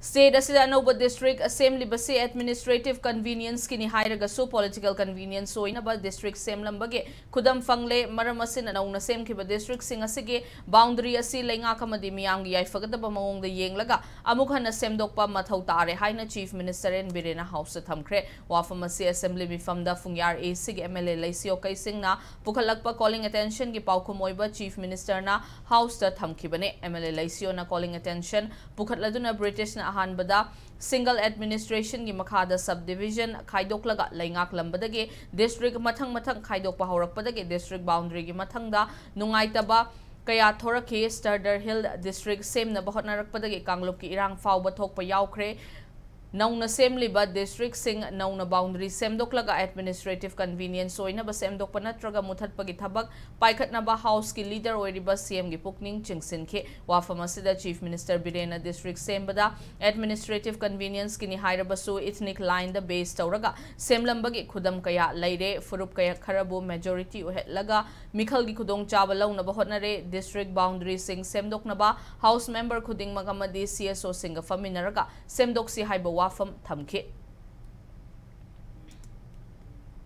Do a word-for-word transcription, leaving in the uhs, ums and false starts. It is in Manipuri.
State ꯑꯁꯤꯗ ꯑꯅꯧꯕ district ꯁꯦꯝꯂꯤꯕꯁꯤ administrative convenience ꯀꯤꯅꯤ ꯍꯥꯏꯔꯒꯁꯨ political convenience ꯑꯣꯏꯅꯕ district ꯁꯦꯝꯂꯝꯕꯒꯤ ꯈꯨꯗꯝ ꯐꯪꯂꯦ꯫ ꯃꯔꯝ ꯑꯁꯤꯅ ꯅꯧꯅ ꯁꯦꯝꯈꯤꯕ district ꯁꯤꯡ ꯑꯁꯤꯒꯤ boundary ꯑꯁꯤ ꯂꯩꯉꯥꯛ ꯑꯃꯗꯤ ꯃꯤꯌꯥꯝꯒꯤ ꯌꯥꯏꯐꯒꯗꯕ ꯃꯑꯣꯡꯗ ꯌꯦꯡꯂꯒ ꯑꯃꯨꯛ ꯍꯟꯅ ꯁꯦꯝꯗꯣꯛꯄ ꯃꯊꯧ ꯇꯥꯔꯦ ꯍꯥꯏꯅ Chief Minister N ꯕꯤꯔꯦꯟꯅ House ꯇ ꯊꯝꯈ꯭ꯔꯦ꯫ ꯋꯥꯐꯝ ꯑꯁꯤ Assembly ꯃꯤꯐꯝꯗ ꯐꯨꯡꯌꯥꯔ A C ꯒꯤ M L A ꯂꯩꯁꯤꯌꯣ ꯀꯩꯁꯤꯡꯅ ꯄꯨꯈꯠꯂꯛꯄ calling attention ꯒꯤ ꯄꯥꯎꯈꯨꯝ ꯑꯣꯏꯕ Chief Minister ꯅ House ꯇ ꯊꯝꯈꯤꯕꯅꯤ꯫ M L A ꯂꯩꯁꯤꯌꯣꯅ calling attention ꯄꯨꯈꯠꯂꯗꯨꯅ British ꯅ ꯑꯍꯥꯟꯕꯗ single administration ꯒꯤ ꯃꯈꯥꯗ subdivision ꯈꯥꯏꯗꯣꯛꯂꯒ ꯂꯩꯉꯥꯛꯂꯝꯕꯗꯒꯤ district ꯃꯊꯪ ꯃꯊꯪ ꯈꯥꯏꯗꯣꯛꯄ ꯍꯧꯔꯛꯄꯗꯒꯤ district boundary ꯒꯤ ꯃꯊꯪꯗ ꯅꯨꯡꯉꯥꯏꯇꯕ ꯀꯌꯥ ꯊꯣꯔꯛꯈꯤ꯫ Sadar Hill district ꯁꯦꯝꯅꯕ ꯍꯣꯠꯅꯔꯛꯄꯗꯒꯤ ꯀꯥꯡꯂꯨꯞꯀꯤ ꯏꯔꯥꯡ ꯐꯥꯎꯕ ꯊꯣꯛꯄ ꯌꯥꯎꯈ꯭ꯔꯦ꯫ ꯅꯧꯅ ꯁꯦꯝꯂꯤꯕ district ꯁꯤꯡ ꯅꯧꯅ boundary ꯁꯦꯝꯗꯣꯛꯂꯒ administrative convenience ꯑꯣꯏꯅꯕ ꯁꯦꯝꯗꯣꯛꯄ ꯅꯠꯇ꯭ꯔꯒ ꯃꯨꯊꯠꯄꯒꯤ ꯊꯕꯛ ꯄꯥꯏꯈꯠꯅꯕ House ꯀꯤ leader ꯑꯣꯏꯔꯤꯕ C M ꯒꯤ ꯄꯨꯛꯅꯤꯡ ꯆꯤꯡꯁꯤꯟꯈꯤ꯫ ꯋꯥꯐꯝ ꯑꯁꯤꯗ Chief Minister ꯕꯤꯔꯦꯟꯅ district ꯁꯦꯝꯕꯗ administrative convenience ꯀꯤꯅꯤ ꯍꯥꯏꯔꯕꯁꯨ ethnic line ꯗ base ꯇꯧꯔꯒ ꯁꯦꯝꯂꯝꯕꯒꯤ ꯈꯨꯗꯝ ꯀꯌꯥ ꯂꯩꯔꯦ꯫ ꯐꯨꯔꯨꯞ ꯀꯌꯥ ꯈꯔꯕꯨ majority ꯑꯣꯏꯍꯜꯂꯒ ꯃꯤꯈꯜꯒꯤ ꯈꯨꯗꯣꯡꯆꯥꯕ ꯂꯧꯅꯕ ꯍꯣꯠꯅꯔꯦ꯫ District boundary ꯁꯤꯡ ꯁꯦꯝꯗꯣꯛꯅꯕ House member ꯈꯨꯗꯤꯡꯃꯛ ꯑꯃꯗꯤ C S O ꯁꯤꯡꯒ ꯐꯝꯃꯤꯟꯅꯔꯒ ꯁꯦꯝꯗꯣꯛꯁꯤ ꯍꯥꯏꯕ ꯋꯥꯐꯝ ꯊꯝꯈꯤ꯫